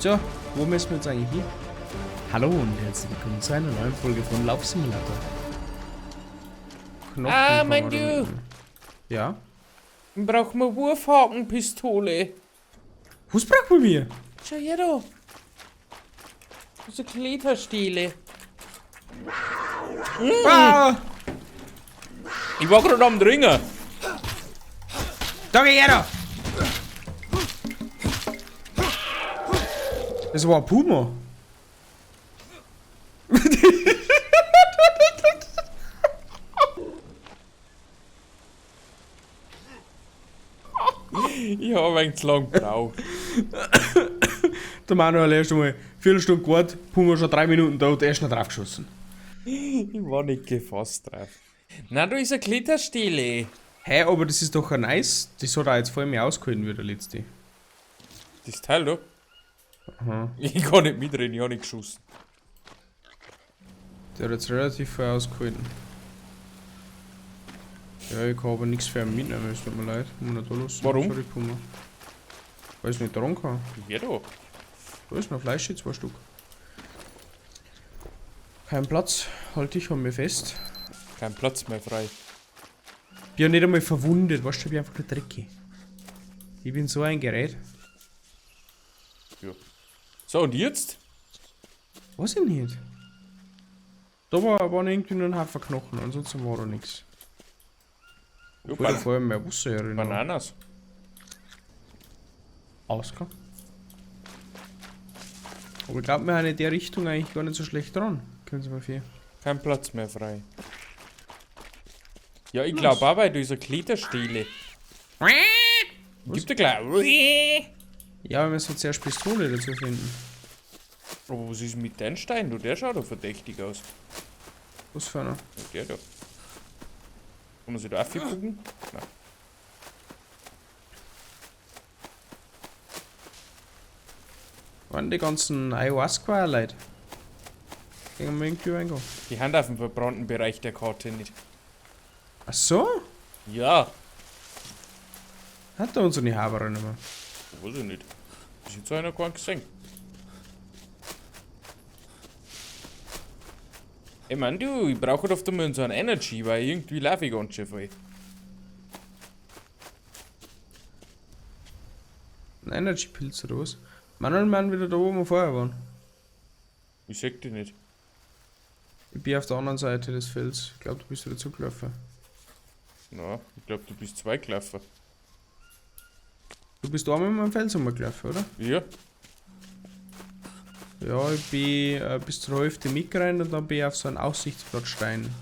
So, wo müssen wir jetzt eigentlich hin? Hallo und herzlich willkommen zu einer neuen Folge von Laufsimulator. Knochen Ah, kann mein man da Du. mitnehmen. Ja? Dann brauchen wir Wurfhakenpistole. Was braucht man mir? Schau her da. Das ist eine Kletterstele. Ah! Ich war gerade am Dringen. Da geh her da! Das war ein Puma. Ich hab ein zu lang gebraucht. Der Manuel erst einmal Viertelstunde gewartet, Puma schon 3 Minuten tot, erst noch draufgeschossen. Ich war nicht gefasst drauf. Na, da ist eine Kletterstele. Hä, aber das ist doch ein Eis. Das hat er jetzt voll mehr ausgehalten wie der letzte. Das Teil da? Aha. Ich kann nicht mitreden, ich hab nicht geschossen. Der hat jetzt relativ viel ausgehalten. Ja, ich kann aber nichts für ihn mitnehmen, es tut mir leid. Muss nicht da los. Warum? Sorry, Puma. Weil ich nicht dran kann. Ja, da. Da ist noch Fleisch, 2 Stück. Kein Platz, halt dich an mir fest. Kein Platz mehr frei. Ich bin ja nicht einmal verwundet, weißt du, ich bin einfach nur dreckig. Ich bin so ein Gerät. Ja. So, und jetzt? Weiß ich nicht. Da waren irgendwie nur ein Haufen Knochen, ansonsten war da nichts. Ja, Obwohl da vorher mehr Wasser erinnert. Bananas. Ausgang. Aber ich glaub, wir sind in der Richtung eigentlich gar nicht so schlecht dran. Können Sie mal vier. Kein Platz mehr frei. Ja, ich glaub auch, weil da ist eine Kletterstele. Gib dir gleich. Ja, wir müssen zuerst Pistole dazu finden. Aber was ist mit deinem Stein? Du, der schaut doch verdächtig aus. Was für einer? Ja, der da. Kann man sich da aufgucken? Nein. Waren die ganzen Ayahuasca-Leute? Gehen wir irgendwie reingehen. Die haben auf dem verbrannten Bereich der Karte nicht. Ach so? Ja. Hat da unsere Haberer nicht mehr. Weiß ich nicht. Bis jetzt hab ich noch keinen gesehen. Ich mein, du, ich brauche halt oft einmal so einen Energy, weil irgendwie laufe ich ganz schön voll. Ein Energy-Pilz oder was? Manuel, wir sind wieder da, wo wir vorher waren. Ich seh dich nicht. Ich bin auf der anderen Seite des Felds. Ich glaub, du bist wieder zugelaufen. Na, ich glaub, du bist zwei gelaufen. Du bist einmal mit dem Fels rumgelaufen, oder? Ja. Ja, ich bin bis zur Hälfte mitgerannt und dann bin ich auf so einen Aussichtsplattstein.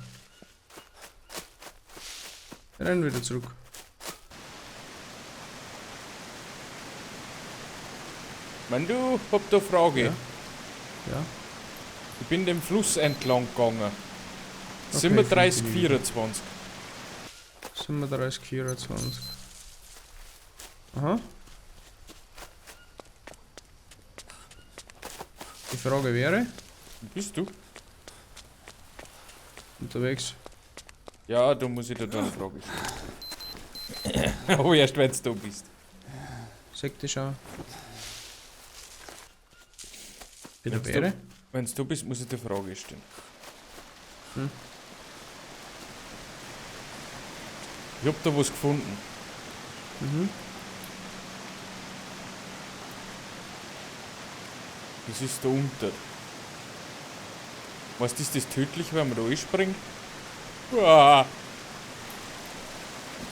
Ich renn wieder zurück. Man, du, hab da Frage. Ja. Ja. Ich bin dem Fluss entlang gegangen. Okay, 37, fünf Minuten. 24. 37, 24. Aha. Die Frage wäre? Wo bist du? Unterwegs. Ja, da muss ich dir dann eine Frage stellen. Aber erst wenn du da bist. Sag dich schon. Bitte Wenn's wäre? Wenn's du bist, muss ich dir eine Frage stellen. Hm. Ich hab da was gefunden. Mhm. Das ist da unter. Weißt du, ist das tödlich, wenn man da einspringt? Uah.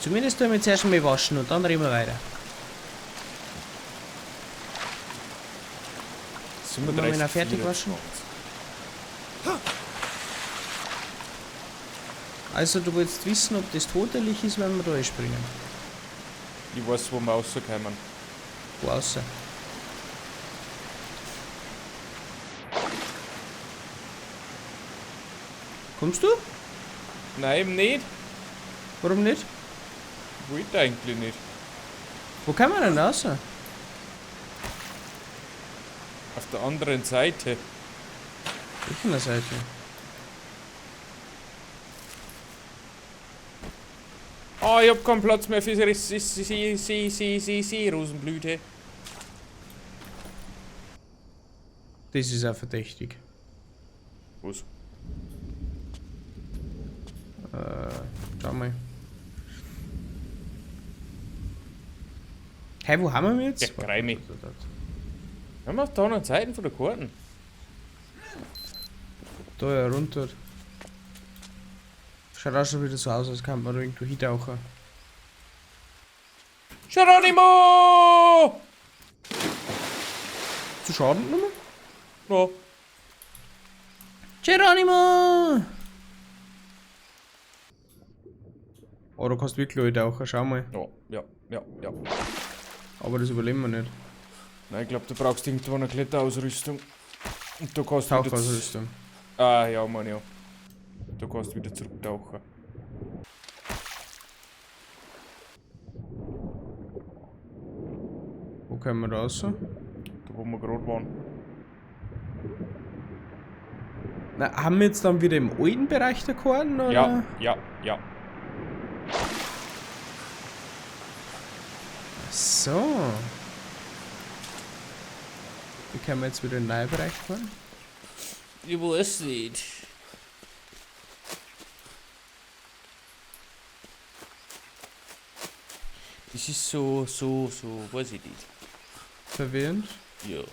Zumindest tun wir zuerst einmal waschen und dann reden wir weiter. 37, Wollen wir ihn fertig waschen? 24. Also du willst wissen, ob das tödlich ist, wenn wir da einspringen. Ich weiß, wo wir rauskommen. Wo raus? Kommst du? Nein, eben nicht. Warum nicht? Wollte eigentlich nicht. Wo kann man denn raus? Auf der anderen Seite. Welcher Seite? Ah, ich hab keinen Platz mehr für die Rosenblüte. Das ist auch verdächtig. Was? Schau mal. Hey, wo haben wir jetzt? Ja, grei mich. Wir haben auf der anderen Seite von der Karten. Da ja, runter. Schaut auch schon wieder so aus, als könnte man da irgendwo hintauchen. Geronimo! Zu Schaden nochmal? Ja. Geronimo! Oh, du kannst wirklich eintauchen, schau mal. Ja, ja, ja, ja. Aber das überleben wir nicht. Nein, ich glaub, du brauchst irgendwo eine Kletterausrüstung. Und du kannst wieder Tauchausrüstung. Ah, ja, Mann, ja. Du kannst wieder zurücktauchen. Wo kommen wir raus? Da, wo wir gerade waren. Na, haben wir jetzt dann wieder im alten Bereich der Karten, oder? Ja, ja, ja. Ach so. Wie können wir jetzt wieder in den neuen Bereich fahren? Ich weiß nicht. Das ist so, so, so, weiß ich nicht. Verwirrend. Ja.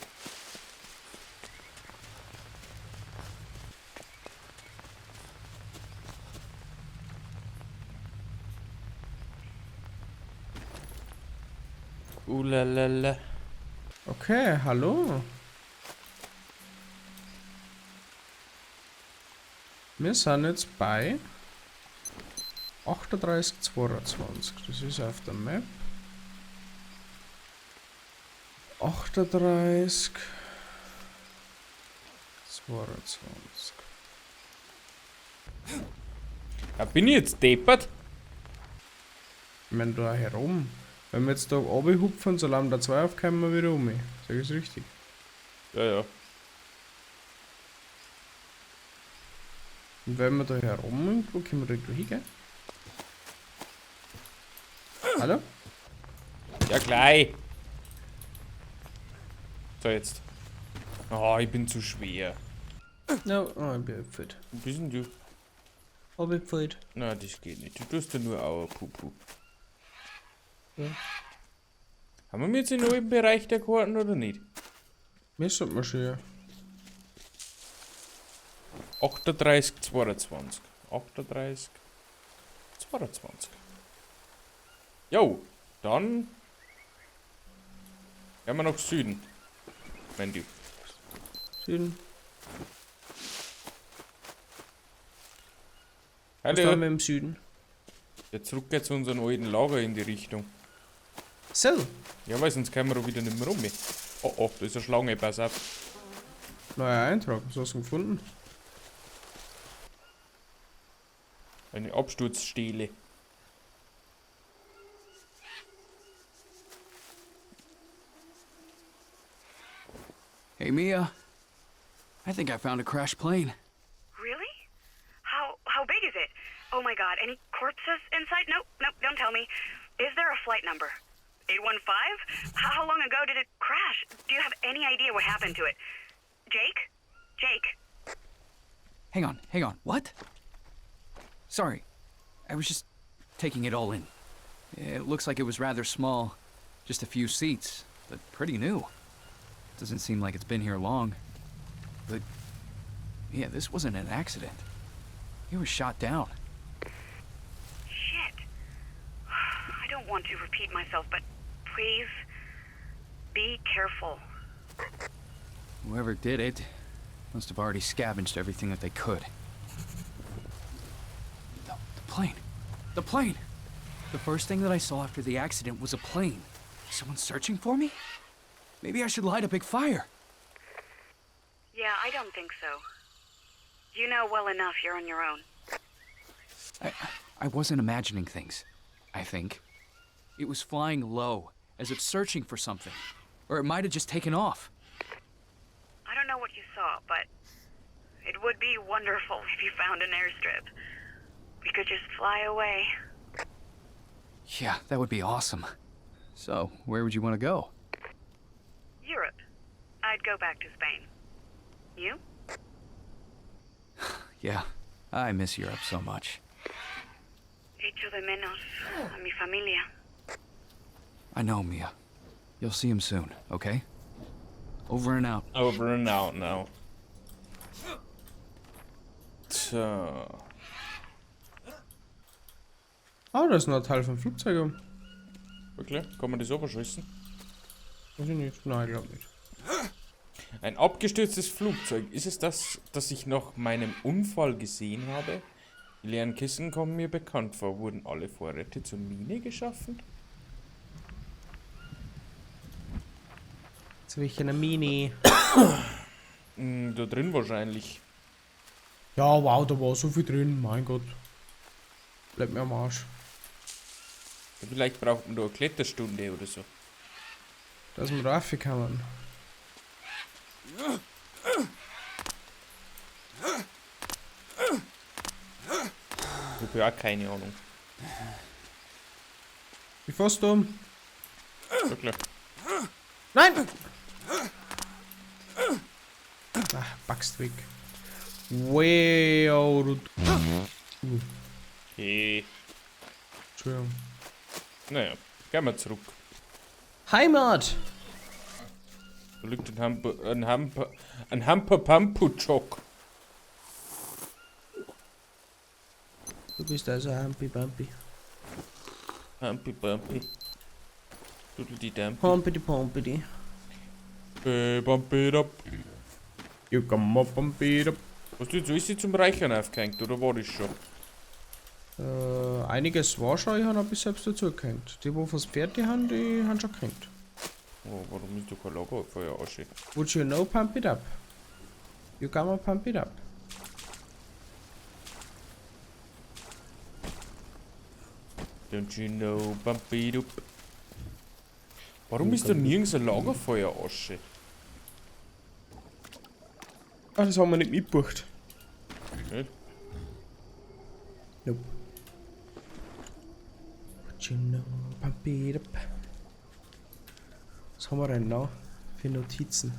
Ulalala. Okay, hallo. Wir sind jetzt bei 38,22. Das ist auf der Map. 38, 22. Ja, bin ich jetzt deppert? Ich mein, da herum. Wenn wir jetzt da runterhupfen, solange da 2 aufkommen, wir wieder um. Sag ich's richtig? Ja, ja. Und wenn wir da herum, wo können wir da irgendwo hingehen? Hallo? Ja, gleich. So, jetzt. Oh, ich bin zu schwer. No, oh, ich bin abgefüllt. Wo bist denn du? Abgefüllt. Nein, das geht nicht. Du tust ja nur Aua, Pupu. Ja. Haben wir jetzt den neuen Bereich der Karten oder nicht? Mir sollte man schon, ja. 38, 22. 38, 22. Jo, dann gehen wir nach Süden. Mein du. Süden. Was Hallo. haben wir im Süden? Ja, zurück geht's zu unserem alten Lager in die Richtung. So. Ja, weil sonst kommen wir auch wieder nicht mehr rum. Oh, oh, da ist eine Schlange, pass auf. Neuer Eintrag, was hast du gefunden? Eine Absturzstele. Hey, Mia. I think I found a crashed plane. Really? How big is it? Oh my god, any corpses inside? Nope, nope, don't tell me. Is there a flight number? 815? How long ago did it crash? Do you have any idea what happened to it? Jake? Jake? Hang on, hang on. What? Sorry. I was just taking it all in. It looks like it was rather small. Just a few seats, but pretty new. Doesn't seem like it's been here long. But, yeah, this wasn't an accident. He was shot down. Shit. I don't want to repeat myself, but please be careful. Whoever did it must have already scavenged everything that they could. The plane. The plane! The first thing that I saw after the accident was a plane. Someone searching for me? Maybe I should light a big fire. Yeah, I don't think so. You know well enough you're on your own. I wasn't imagining things, I think. It was flying low, as if searching for something. Or it might have just taken off. I don't know what you saw, but it would be wonderful if you found an airstrip. We could just fly away. Yeah, that would be awesome. So, where would you want to go? Europe. I'd go back to Spain. You? Yeah, I miss Europe so much. Echo de menos a mi familia. I know, Mia. You'll see him soon, okay? Over and out. Over and out now. Tja. Ah, da ist noch ein Teil vom Flugzeug. Um. Wirklich? Kann man das überschießen? Weiß ich nicht. Nein, ich glaube nicht. Ein abgestürztes Flugzeug. Ist es das, das ich nach meinem Unfall gesehen habe? Die leeren Kissen kommen mir bekannt vor. Wurden alle Vorräte zur Mine geschaffen? Jetzt will ich eine Mini. Da drin wahrscheinlich. Ja, wow, da war so viel drin. Mein Gott. Bleib mir am Arsch. Ja, vielleicht braucht man da eine Kletterstunde oder so. Da ist ein raufgekommen. Ich habe ja auch keine Ahnung. Wie fährst du? Wirklich. Nein! Ach, backst weg. Wow, du. Okay. Entschuldigung. Naja, gehen wir zurück. Heimat! Da liegt ein Hamper-Pampu-Chock. Du bist also Hampi Bumpy. Hampi Bumpy. Doodle Dampi. Pompidi Pompidi. Hey, bump it up. You come up and beat up. Hast du jetzt alles zum Reichern aufgehängt, oder war das schon? Einiges war schon, ich habe noch bis selbst dazu gehängt. Die, wo fürs Pferd die haben, die haben schon gehängt. Oh, warum ist da kein Lagerfeuer Asche? Would you know pump it up? You gonna pump it up. Don't you know, bump it up. Warum ist da nirgends ein Lagerfeuer Asche? Ah, das haben wir nicht mitgebucht. Nicht? Nope. Would you know, pump it up. Was haben wir denn noch für Notizen?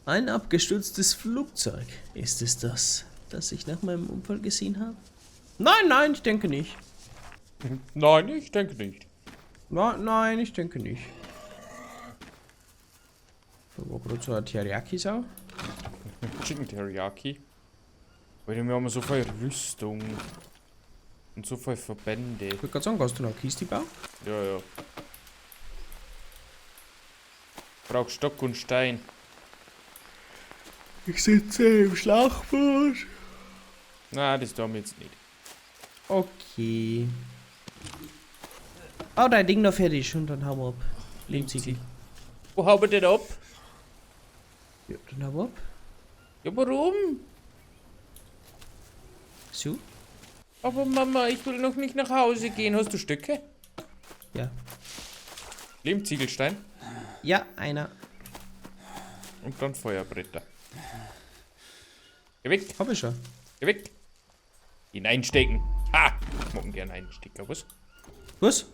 Ein abgestürztes Flugzeug. Ist es das, das ich nach meinem Unfall gesehen habe? Nein, nein, ich denke nicht. Nein, ich denke nicht. Nein, nein, ich denke nicht. Da war gerade so ein Teriyaki-Sau. Chicken Teriyaki. Weil wir haben so viel Rüstung. Und so viel Verbände. Ich wollte gerade sagen, hast du noch eine Kiste bauen? Ja, ja. Brauch Stock und Stein. Ich sitze im Schlauchboot. Na, das tun wir jetzt nicht. Okay. Oh, dein Ding noch fertig und dann hauen wir ab. Lehmziegel. Wo hauen wir denn ab? Ja, dann hauen wir ab. Ja, warum? So? Aber Mama, ich will noch nicht nach Hause gehen. Hast du Stöcke? Ja. Lehmziegelstein Ja, einer. und dann Feuerbretter. Geh weg, Hab ich schon. geh weg. Hineinstecken. Ha! Ich mag gerne einstecken, was? Was?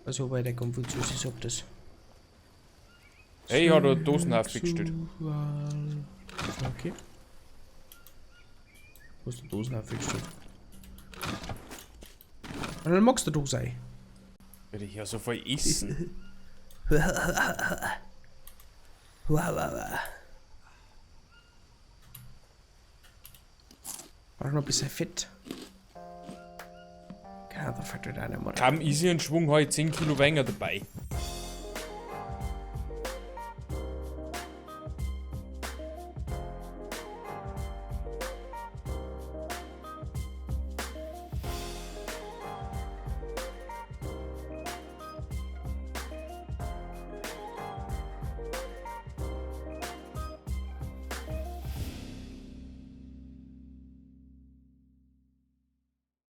Also bei der Konfuzius sagt das. Hey, ich hab da Dosen aufgestellt. Okay. Wo ist die Dosen aufgestellt? Und dann magst du Dose ein. Würde ich ja so voll essen. Wow, wow, wow. Brauch noch ein bisschen Fett. Genau, da fällt wieder eine Mutter. Kam easy einen Schwung heute 10 Kilo weniger dabei.